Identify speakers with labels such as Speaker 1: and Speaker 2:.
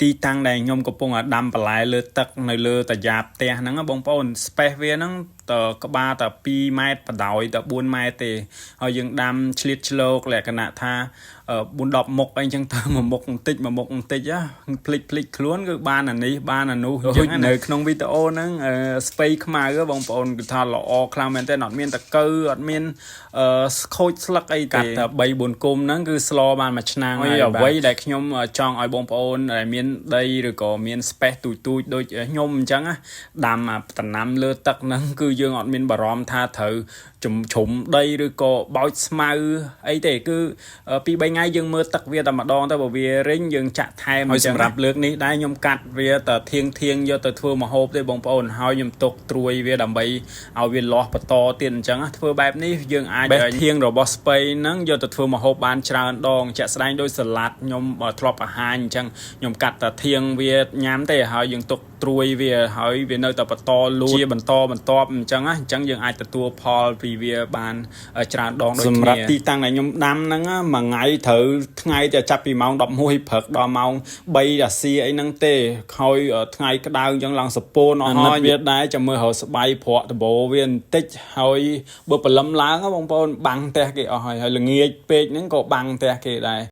Speaker 1: ទីតាំងដែលខ្ញុំកំពុងតែដាំបន្លែលើទឹកនៅលើតាយ៉ាបផ្ទះហ្នឹងណាបងប្អូន space វាហ្នឹងតក្បាលតែ2ម៉ែត្របដោយតែ4ម៉ែត្រទេហើយយើងដាំឆ្លៀតឆ្លោកលក្ខណៈថា4 10មុខអីចឹងទៅមួយមុខបន្តិចមួយមុខបន្តិចភ្លេចភ្លេចខ្លួនគឺបានអានេះបានអានោះចឹងនៅក្នុងវីដេអូហ្នឹងស្ពៃខ្មៅបងប្អូនគឺថាល្អខ្លាំងមែនទែនអត់មានតកៅអត់មានខូចស្លឹកអីទេកាត់តែ3 4គុំហ្នឹងគឺស្លបានមួយឆ្នាំហើយអ្វីដែលខ្ញុំចង់ឲ្យបងប្អូនដែលមានដីឬក៏មាន space ទូចទូចដូចខ្ញុំអញ្ចឹងដាំតំណាំលើទឹកហ្នឹងគឺយើងអត់មានបារម្ភថាត្រូវជំជ្រុំដីឬក៏បោចស្មៅអីទេគឺពី3ថ្ងៃយើងមើលទឹកវាតែម្ដងទៅបើវារិញយើងចាក់ថែមហើយសម្រាប់លើកនេះដែរខ្ញុំកាត់វាតែធៀងធៀងយកទៅធ្វើម្ហូបទេបងប្អូនហើយខ្ញុំទុកត្រួយវាដើម្បីឲ្យវាលាស់បន្តទៀតអញ្ចឹងធ្វើបែបនេះយើងអាចបេះធៀងរបស់ស្ពៃហ្នឹងយកទៅធ្វើម្ហូបបានច្រើនដងជាក់ស្ដែងដោយសាឡាត់ខ្ញុំធ្លាប់បង្ហាញអញ្ចឹងខ្ញុំកាត់តែធៀងវាញ៉ាំទេហើយយើងទុកត្រួយវាហើយវានៅតែបន្តលូតជាបន្តបន្ទាប់អញ្ចឹងណាអញ្ចឹងយើងអាចទទួលផលពីវាបានច្រើនដងដូចគ្នាសម្រាប់ទីតាំងដែលខ្ញុំដាំហ្នឹងមួយថ្ងៃត្រូវថ្ងៃតែចាប់ពីម៉ោង11ព្រឹកដល់ម៉ោង3អាស៊ីអីហ្នឹងទេហើយថ្ងៃក្តៅអញ្ចឹងឡើងសពូនអស់ហើយវាដែរចាំមើលរកស្បៃប្រក់ដបោវាបន្តិចហើយបើព្រលឹមឡើងបងប្អូនបាំងផ្ទះគេអស់ហើយហើយល្ងាចពេកហ្នឹងក៏បាំងផ្ទះគេដែរ។